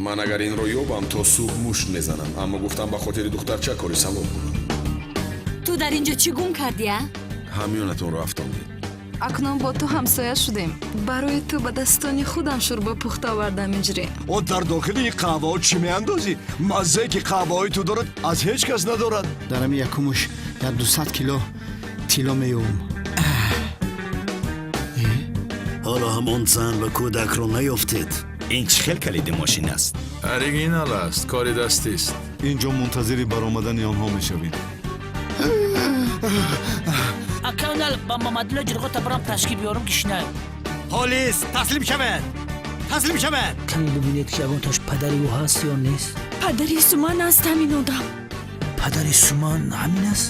Ман агар инро ёбам, то субҳ мушт мезанам, аммо гуфтам, ба хотири духтарча кори савоб кунам. Ту дар ин ҷо чӣ гум кардӣ, а? Ҳамёнатонро афтондед. Акнун бо ту ҳамсоя шудем. Барои ту ба дастони худам шӯрбо пухта овардам, иҷре. О, дар дохили ин қаҳваҳо чӣ меандозӣ? Маззае ки қаҳваҳои ту дорад, аз ҳеҷ кас надорад. Дар ҳами якумуш як 200 кило тилло меёбам. Ҳоло ҳам он зан ва кӯдакро наёфтед? Ин чӣ хел калиди мошин аст? Оригинал аст, кори дастист. Ин ҷо мунтазири баромадани онҳо мешавем. Акаунал ба Мамадулло ҷирғота барам, ташкил биёрам, кишинай. Полис, таслим шавед, таслим шавед! Каме бибинед, ки ягонташ падари ӯ ҳаст ё нест. Падари Суман аст ҳамин одам. Падари Суман ҳамин аст.